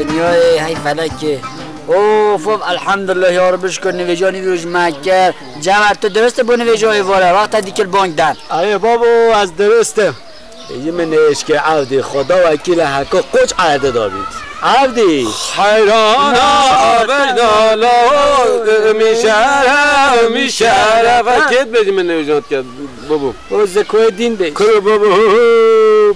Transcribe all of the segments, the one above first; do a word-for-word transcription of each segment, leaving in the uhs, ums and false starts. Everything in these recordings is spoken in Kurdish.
Dinyayê hey felekê. Of, of, elhamdulillah ya Rabbi, şükür nivêjanî vî roj me kir. Cevher, tu dirist bû nivêjayê vore, wexta dîkil bang den. Erê babo, ez dirist im. Ji min nêşke Evdî, Xweda wekîl e, heko qoç erde dabît. Evdî. Heyrana beyna la, mi şeref, mi şeref. Kêt be ji min nêjan diket, babo. O zekoyê dîn de. Kuro babo,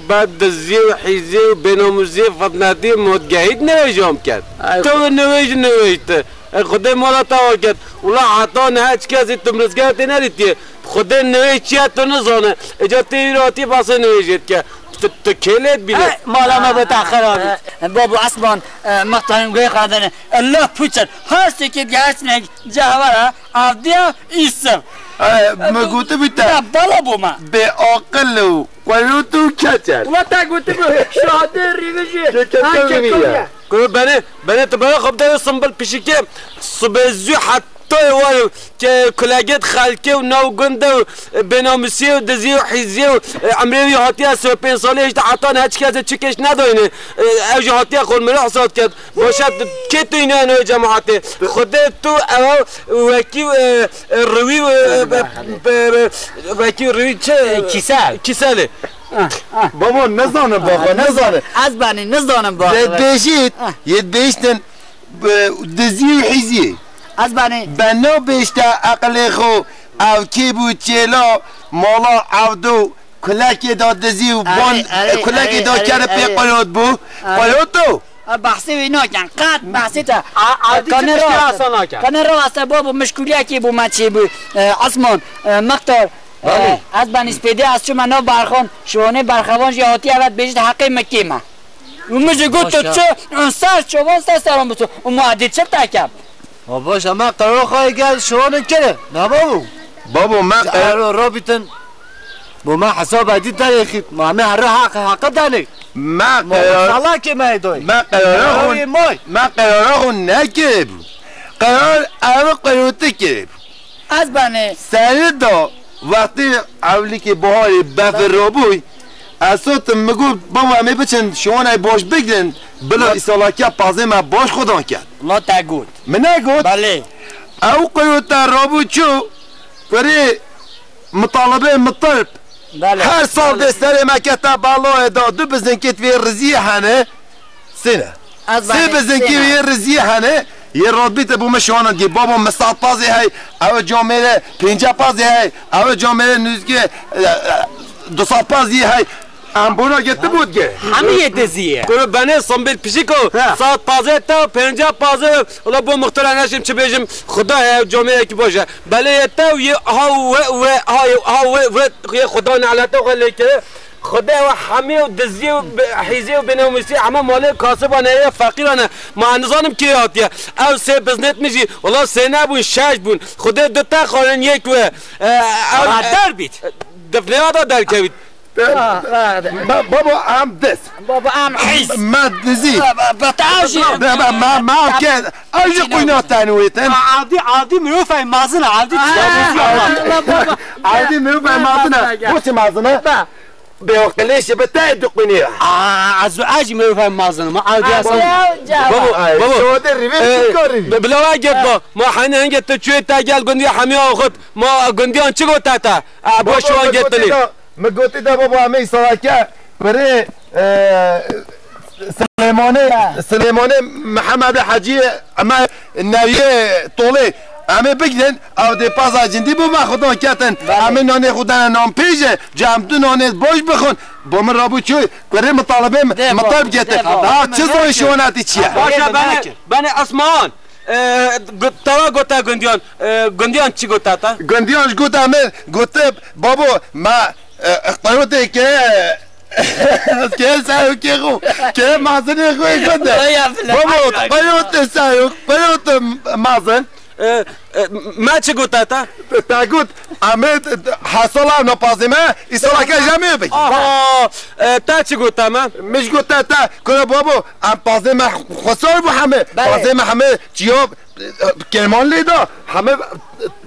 bed dizî û hîzî û bênamûzî fitnetî modgehît nêjan diket. Ay. Tu nêwêj nêwêj tu. Ey Xwedê mala te wa ket. Wela heta niha çi kesî tu mirizgeh tê nedîtiye. Xwedê nivê çi ye tu nizane. Îca tê wî hatî basê nivê jê dike. Tu, tu kê lê dibîne? Hey, mala me bi te xirabî. Eh, Babo Esman, eh, mextanên guhê xwe dene. Allah puçer. Her sekê diye her sinek cehwera. Avdiya Îsif. Eh, me gotibû te. Ya bala bo me. Bê aqil û qerût û keçer. Wela te gotibû. Şahadê rîvijê. Kê keçer vîniye. Kuro benê, benê tu bera xwe bide wê simbil pişikê. Sibê zû het Toyê war û ke-, kulegêt xelkê û nav gund û, e, bênamûsiyê û diziyê û hîziyê û, e, emrê wî hatiye sê û pênc salî, hêşta heta niha çi kesê çi keş nedayne. E, ew jî hatiye xwe li mirî hesab ket. Baş e, tu kê tu îne wê cemaetê? Xwedê tu ew wekî, e, e, riwî, e, e, e, e, wekî riwî çi? E, kîsel. Kîselê. Ah, ah. Babo, nizanim, babo, nizanim. Ez benî, nizanim, babo. Dê bêjît, ah, yê bêjtin, e, dizî û hîzî. Ez benî. Beno bêjte eqilê xwe, ev kê bû çêla, mala Evdo, kulekê da dizî û ban, erê, erê, kulekê da kerê pê erê. Qulot bû. Erê. Qulot o. E, behsê wî nakin, qet behsê te. A-, Evdî kanê çi piştî rast. Asa nakin. Kanê rast e, babo, mişkûliyekê bû me çê bû. E, Esman, e, Mextar, e, belê. Ez benî spêdê, ez çûme nav berxan, şiwanê berxevan jî hatiye vet bêjî heqê me kêm e. Û min jî got, tu çi? Ser çovan ser seran biçû. Û ma edî çi tekem? Ma baş e, me qerara xwe gel şiwanin kire. Ne babo? Babo, me qe- Ero rabitin. Bo me hesab edî derêxît. Ma me herre haq, haqe danê. Me qerar- Salakê me doy. Me qerara xwe- Ey may. Me qerara xwe nekiribû. Qerar ev qerotikê kiribû. Ez benê. Serê da wextê ewlîkê baharê befir rabûy, ez sotim, min got, babo, em ê biçin şiwanay baş bigrin, bila îsalakiya pazê me baş xwedan ket. Wela te got. Min negot. Belê. Ew qirota rabû çû, kurê mitalibê mitilb. Belê. Her sal dê serê me kete belayê da, du bizinkê divê riziyê hene. Sê ne? Sê bizinkî wî yê riziyê hene, yê radbî te bû me şiwanan dî. Babo, me sat pazê hey, ew camêre pênce pazê hey, ew camêre nûzgê, e, e, du sat pazî hey. Em bona girti bû dike. Hemî yê dizî ye. Kuro benê Sambêl Pişiko, ha, sat pazê te, pênce pazê, ula bo muxtara neşim çi bêjim, Xuda heye, camêrekî baş e. Belê yê te û yê ha we, we, ha yê, ha we, we, yê Xuda nelete xwe lê kire. Xwedê ew hemî û dizî û bi-, hîzî û bênamûsî heme malê kasiban e, feqîran e. Ma nizanim kê hatiye. Ew sê biznêt min jî, wela sê nebûn, şeş bûn. Xwedê du te xwarin yek we. E, ew, ha, e, derbît. Difnêya da derkevît. Ba-, babo, em diz. Babo, em hîz. Me dizî. Ba-, ba-, bata ew jî. Be-, be-, me, me, ke, ew jî quyna tenwêtin. Avdî, avdî mirofay mazin e, avdî. Ha, tişta baba. Avdî mirofay mazin e. Bo çi mazin e? Ba. Bêaqilê şi bi te diqînî. Aa, ez û ez jî mirov em mazin. Ma ew diya sen. Babo, babo. Şode rîvê, e, çi karî? Bi-, bila we get ba. Ma hene henge tu çûyê te gel gundiya hemiya xut. Ma gundiyan çi gote te? E, boş wan getini. Mi gotî de babo, em ê salake. Birê, e, Silêmanê, Silêmanê Mihemedê Hecî, em ê Newiyê Tolê, em ê bigrin, ew dê paza cindî bo me xudan ketin. Belê. Em ê nanê xwe dene nan pêje, cem du nanê boş bixwin. Bo min rabû çû, kurê mitalibê, dê bo, mitalib getir. Dê bo. Ha, çi zoy şonatî çi ye? Başa benê, benê Esman. E, gu-, te wa gote gundiyan, e, gundiyan çi gote te? Gundiyan ji gote min, gote, babo, me, e, qerotê ke, ke serokê xwe, ke mazinê xwe gote. Ay, ay, ay. Babo, qerotê serok, qerotê mazin. E, e, me çi gote te? Te got, em ê hesala nopazê me, îsalake jemê bigî. Aha, e, te çi gote me? Min jî gote te, kure babo, em pazê me xwesar bû heme. Belê. Pazê me heme çiya, e, kêman lê da, heme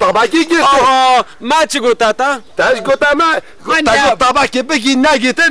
tabakî girtin. Aha, me çi gote te? Te jî gote me, te got tabakê bigî, negirtin.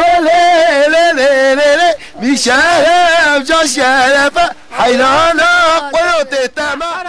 lê lê lê lê lê lê. Bî şeref ca şerefe heyrana. Wero tê tema.